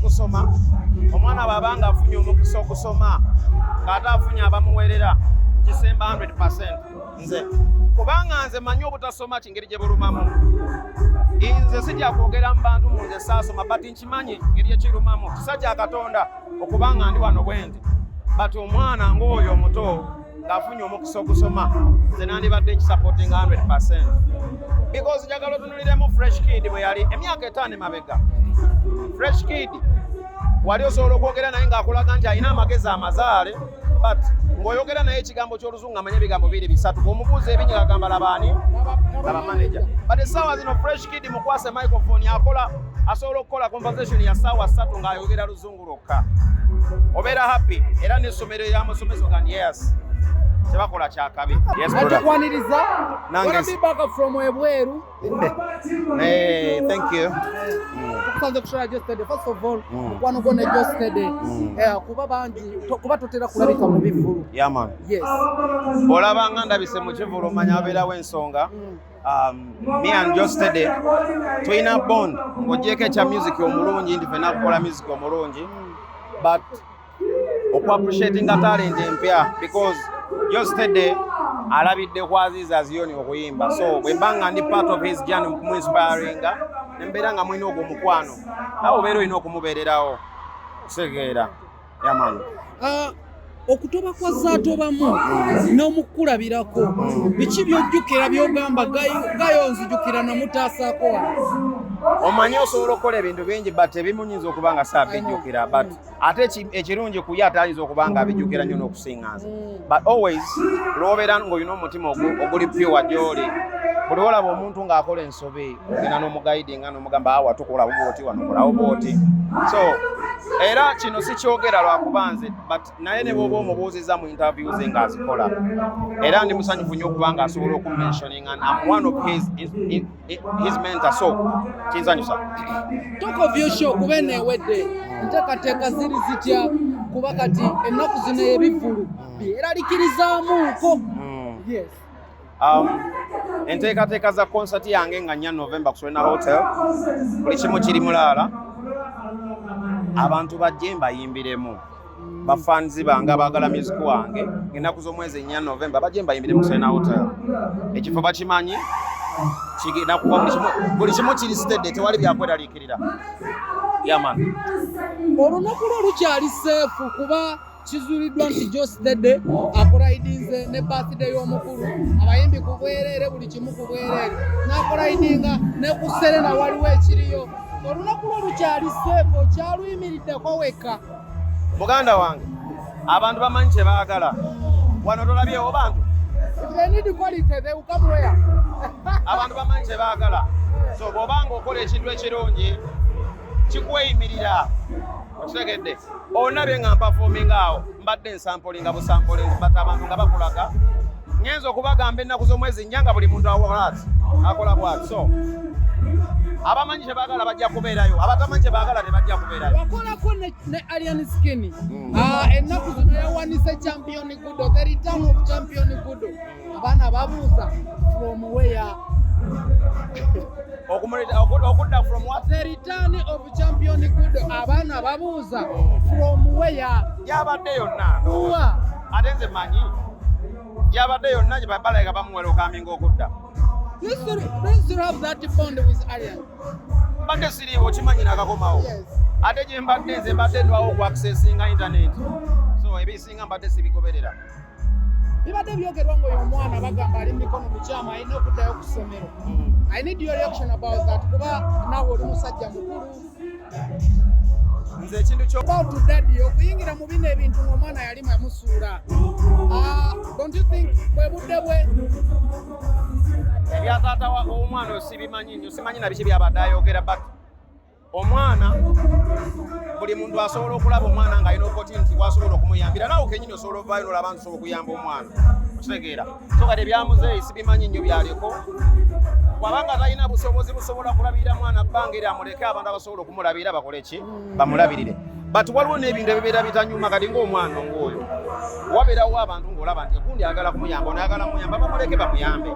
Eky'okusoma, omwana bw'abanga afunye omukisa okusoma ng'ate afunye abamuweerera, nkisemba 100 nze, kubanga nze manyi obutasoma kingeri gye bulumamu. Nze sijja kwogera mu bantu mu nze saasoma, but nkimanyi ngeri ekirumamu. Kisa kya Katonda okubanga ndi wano bwe nti, but omwana ng'oyo omuto ng'afunye omukisa okusoma, nze nandibadde nkisupportinga 100, because njagala otunuliremu Fresh Kid bwe yali emyaka 5 emabega. Fresh Kid wali osobola okwogera naye ng'akulaga nti alina amagezi amazaale, but ng'oyogera naye ekigambo ky'Oluzungu amanye ebigambo biri bisatu. Bw'omubuuza ebingi agamba labaani, laba manager. But essaawa zino Fresh Kid mukwase microphone, akola, asobola okukola conversation ya ssaawa 3 ng'ayogera Luzungu lwokka. Obeera happy era n'essomero eryamusomesa ogandi, yes, tebakola kyakabi. Yes, brother. Atukwaniriza. Nange. Wanna be back from ebweru. Hey, thank you. Tukusanze kushara Geosteady. First of all, mukwano gwo ne Geosteady, kuba bangi kuba totera kulabika mu bivulu. Yeah, man. Bw'olabanga ndabise mu kivulu, omanya wabeerawo ensonga. Me and Geosteady tulina bond ng'ogyeko ekya music omulungi, nti fenna kukola music omulungi, but okuappreciatinga talent empya, because Geosteady alabidde ku Aziz Azion okuyimba. So bwe mba nga ndi part of his journey okumuinspiringa, nembeera nga mulina ogwo omukwano, nawe obeera olina okumubeererawo, kusegeera. Yeah, man. Ah, okutoba kwa zaatobamu n'omukulabirako, biki byojjukira byogamba gayo nzijukira namutaasaako wano? Omanyi osobola okukola ebintu bingi, but ebimu nyinza okuba nga saabijjukira, but ate ekirungi ku ye, ate ayinza okuba nga abijjukira nnyo n'okusinga nze. But always lwobeera ng'olina omutima oguli pure gy'oli, buli olaba omuntu ng'akola ensobi, ogenda n'omuguidinga n'omugamba, awa tukolawo bwoti, wano kolawo bwoti. So era kino sikyogera lwakuba nze, but naye ne bw'oba omubuuziza mu interviews ng'azikola, era ndi musanyufu nnyo okuba nga asobola okumentioning and I'm one of his mentor, so kinsanyusa. Talk of your show, kuba eno ewedde, enteekateeka ziri zitya? Kuba kati ennaku zino ebivvulu byeralikirizaamuuko. Yes. Enteekateeka za concert yange nga 4 November ku Serena Hotel, buli kimu kiri mulaala. Abantu bajje mbayimbiremu. Bafanzi bange abaagala music wange, ennaku z'omwezi 4 November bajje mbayimbiremu ku Serena Hotel. Ekifo bakimanyi, kigenda kuba buli kimu kiri steady, tewali byakweraliikirira. Yeah, man. Olunaku lwo lukyali safe, kuba kizuuliddwa nti Geosteady acollidinze ne birthday y'omukulu, abayimbi ku bwereere, buli kimu ku bwereere, n'acollidinga ne ku Serena waliwo ekiriyo. Olunaku lwo lukyali safe? Okyaluyimiriddeko wekka? Muganda wange, abantu bamanyi kye baagala. Wano tolabyewo bantu? If they need quality, they will come where? Abantu bamanyi kye baagala, so bw'obanga okola ekintu ekirungi kikweyimirira, okitegedde? Olabye nga mperforminga awo, mbadde nsamplinga busampling, but abantu nga bakulaga ngenza okubagamba ennaku z'omwezi 4 nga buli muntu awola ati akola bwati. So abamanyi kye baagala bajja kubeerayo, abatamanyi kye baagala tebajja kubeerayo. Wakolako ne Alien Skin. Ah, ennaku zino yawanise Champion Gudo, the return of Champion Gudo. Abaana babuuza from where? Okudda from what? The return of Champion Gudo. Abaana babuuza from where? Gyabadde yonna ndowooza. Wa? Ate nze manyi gyabadde yonna, gye balayika bamuwelcominga okudda. Do you still have that bond with Alien? Mbadde siriiwo, kimanyi nakakomawo. Ate gye mbadde, nze mbadde ndwawo okuaccessinga internet, so ebisinga mbadde sibigoberera. Bibadde byogerwa ng'oyo omwana bagamba ali mu mikono mikyamu, alina okuddayo ku ssomero. I need your reaction about that, kuba naawe oli musajja mukulu. Nze ekintu kyo About daddy okuyingira mu bino ebintu ng'omwana yali mwamusuula. Ah, don't you think bwe budde bwe? Ebya taata omwana oyo sibimanyi nnyo, simanyi na biki byabadde ayogera, but omwana, buli muntu asobola okulaba omwana ng'alina opportunity wasobola okumuyambira. Naawe kenyini osobola ovaayo n'olaba nti osobola okuyamba omwana, okitegeera? So kati ebyamuzeeyi sibimanyi nnyo byaliko. Bw'abanga talina busobozi busobola kulabirira mwana bbanga eri, amuleke abantu abasobola okumulabirira bakole ki, bamulabirire. But waliwo n'ebintu ebibeera bitanyuma. Kati ng'omwana ng'oyo, wabeerawo abantu ng'olaba nti ekundi ayagala kumuyamba, ono ayagala kumuyamba, bamuleke bamuyambe.